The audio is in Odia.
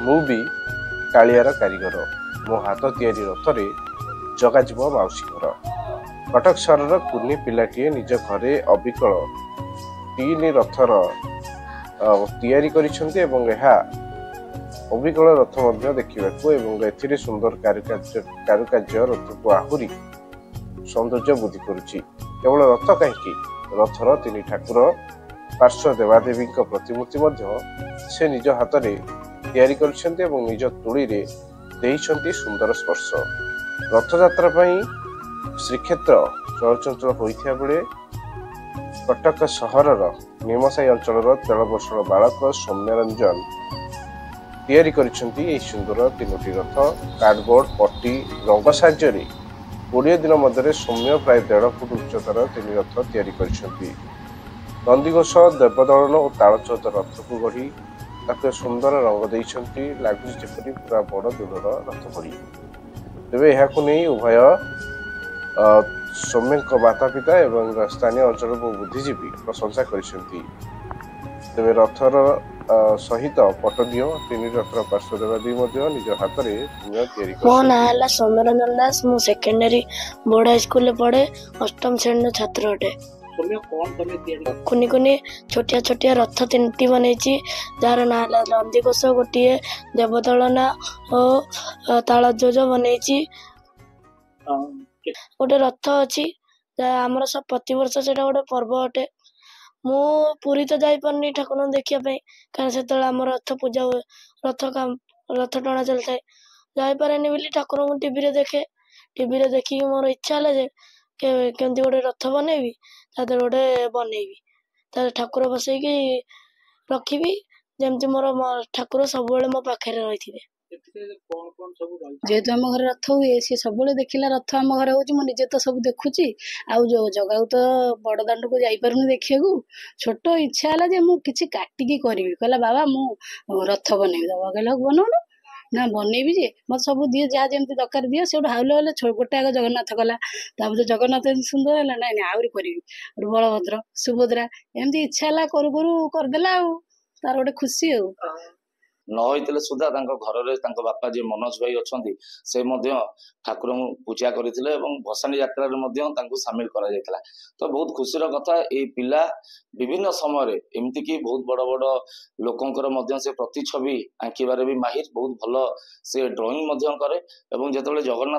ମୁଁ ବି କାଳିଆର କାରିଗର, ମୋ ହାତ ତିଆରି ରଥରେ ଜଗାଯିବ ମାଉସୀ ଘର। କଟକ ସହରର କୁନି ପିଲାଟିଏ ନିଜ ଘରେ ଅବିକଳ ତିନି ରଥର ତିଆରି କରିଛନ୍ତି ଏବଂ ଏହା ଅବିକଳ ରଥ ମଧ୍ୟ ଦେଖିବାକୁ ଏବଂ ଏଥିରେ ସୁନ୍ଦର କାରୁକାର୍ଯ୍ୟ ରଥକୁ ଆହୁରି ସୌନ୍ଦର୍ଯ୍ୟ ବୃଦ୍ଧି କରୁଛି। କେବଳ ରଥ କାହିଁକି, ରଥର ତିନି ଠାକୁର, ପାର୍ଶ୍ୱ ଦେବାଦେବୀଙ୍କ ପ୍ରତିମୂର୍ତ୍ତି ମଧ୍ୟ ସେ ନିଜ ହାତରେ ତିଆରି କରିଛନ୍ତି ଏବଂ ନିଜ ତୁଳିରେ ଦେଇଛନ୍ତି ସୁନ୍ଦର ସ୍ପର୍ଶ। ରଥଯାତ୍ରା ପାଇଁ ଶ୍ରୀକ୍ଷେତ୍ର ଚଳଚଞ୍ଚଳ ହୋଇଥିବା ବେଳେ କଟକ ସହରର ନିମସାଇ ଅଞ୍ଚଳର 13 ବର୍ଷର ବାଳକ ସୌମ୍ୟରଞ୍ଜନ ତିଆରି କରିଛନ୍ତି ଏହି ସୁନ୍ଦର ତିନୋଟି ରଥ। କାର୍ଡବୋର୍ଡ, ପଟି, ରଙ୍ଗ ସାହାଯ୍ୟରେ 20 ଦିନ ମଧ୍ୟରେ ସୌମ୍ୟ ପ୍ରାୟ 1.5 ଫୁଟ ଉଚ୍ଚତାର ତିନି ରଥ ତିଆରି କରିଛନ୍ତି। ନନ୍ଦିଘୋଷ, ଦେବଦଳନ ଓ ତାଳଚୋଦ ରଥକୁ ଗଢ଼ି ତାକୁ ସୁନ୍ଦର ରଙ୍ଗ ଦେଇଛନ୍ତି। ଲାଗୁଛି ଯେପରି ପୁରା ବଡ଼ ଦୂରର ରଥ ଭଳି। ତେବେ ଏହାକୁ ନେଇ ଉଭୟ ସୌମ୍ୟଙ୍କ ମାତା ପିତା ଏବଂ ସ୍ଥାନୀୟ ଅଞ୍ଚଳର ବୁଦ୍ଧିଜୀବୀ ପ୍ରଶଂସା କରିଛନ୍ତି। ତେବେ ରଥର ସହିତ ପଟଦିଅ ତିନି ରଥର ପାର୍ଶ୍ୱ ଦେବାଦେବୀ ମଧ୍ୟ ନିଜ ହାତରେ ତିଆରି ମୋ ନାଁ ହେଲା ସୌମ୍ୟରଞ୍ଜନ ଦାସ। ମୁଁ ସେକେଣ୍ଡାରୀ ବୋର୍ଡ ହାଇସ୍କୁଲରେ ପଢ଼େ, ଅଷ୍ଟମ ଶ୍ରେଣୀର ଛାତ୍ର ଅଟେ। କୁନି କୁନି ଛୋଟିଆ ଛୋଟିଆ ରଥ ତିନିଟି ବନେଇଛି, ଯାହାର ନାଁ ହେଲା ନନ୍ଦିଘୋଷ ଗୋଟିଏ, ଦେବଦଳନା ଓ ତାଳଧ୍ୱଜ ବନେଇଛି। ଗୋଟେ ରଥ ଅଛି ଯାହା ଆମର ପ୍ରତିବର୍ଷ ସେଇଟା ଗୋଟେ ପର୍ବ ଅଟେ। ମୁଁ ପୁରୀ ତ ଯାଇପାରୁନି ଠାକୁରଙ୍କୁ ଦେଖିବା ପାଇଁ, କାରଣ ସେତେବେଳେ ଆମର ରଥ ପୂଜା ହୁଏ, ରଥ କାମ, ରଥ ଟଣା ଚାଲିଥାଏ। ଯାଇପାରେନି ବୋଲି ଠାକୁରଙ୍କୁ ଟିଭିରେ ଦେଖେ। ଟିଭିରେ ଦେଖିକି ମୋର ଇଚ୍ଛା ହେଲା ଯେ କେମିତି ଗୋଟେ ରଥ ବନେଇବି, ତା ଦେହରେ ଗୋଟେ ବନେଇବି, ତା ଠାକୁର ବସେଇକି ରଖିବି, ଯେମିତି ମୋର ଠାକୁର ସବୁବେଳେ ମୋ ପାଖରେ ରହିଥିବେ। ଯେହେତୁ ଆମ ଘରେ ରଥ ହୁଏ, ସିଏ ସବୁବେଳେ ଦେଖିଲା ରଥ ଆମ ଘରେ ହେଉଛି, ମୁଁ ନିଜେ ତ ସବୁ ଦେଖୁଛି, ଆଉ ଯୋଉ ଜଗାକୁ ତ ବଡ଼ ଦାଣ୍ଡକୁ ଯାଇପାରୁନି ଦେଖିବାକୁ। ଛୋଟ ଇଚ୍ଛା ହେଲା ଯେ ମୁଁ କିଛି କାଟିକି କରିବି। କହିଲା, ବାବା, ମୁଁ ରଥ ବନେଇବି। ବାବା କହିଲେ, ହଉ ବନଉନୁ। ନା, ବନେଇବି ଯେ ମୋତେ ସବୁ ଦିଅ, ଯାହା ଯେମିତି ଦରକାର ଦିଅ। ସେଠୁ ହାଉଲେ ହାଉଲେ ଗୋଟେ ଆଗ ଜଗନ୍ନାଥ କଲା। ତାପରେ ଜଗନ୍ନାଥ ଏମିତି ସୁନ୍ଦର ହେଲା, ନାଇଁ ନାଇଁ, ଆହୁରି କରିବି, ବଳଭଦ୍ର, ସୁଭଦ୍ରା, ଏମିତି ଇଚ୍ଛା ହେଲା, କରୁ କରୁ କରିଦେଲା। ଆଉ ତାର ଗୋଟେ ଖୁସି। ଆଉ ନ ହେଇଥିଲେ ସୁଦ୍ଧା ତାଙ୍କ ଘରରେ ତାଙ୍କ ବାପା ଯିଏ ମନୋଜ ଭାଇ ଅଛନ୍ତି, ସେ ମଧ୍ୟ ଠାକୁରଙ୍କୁ ପୂଜା କରିଥିଲେ ଏବଂ ଭସାଣୀ ଯାତ୍ରାରେ ମଧ୍ୟ ତାଙ୍କୁ ସାମିଲ କରାଯାଇଥିଲା। ତ ବହୁତ ଖୁସିର କଥା, ଏଇ ପିଲା ବିଭିନ୍ନ ସମୟରେ ଏମିତିକି ବହୁତ ବଡ ବଡ ଲୋକଙ୍କର ମଧ୍ୟ ସେ ପ୍ରତିଛବି ଆଙ୍କିବାରେ ବି ମାହିର। ବହୁତ ଭଲ ସେ ଡ୍ରଇଂ ମଧ୍ୟ କରେ ଏବଂ ଯେତେବେଳେ ଜଗନ୍ନାଥ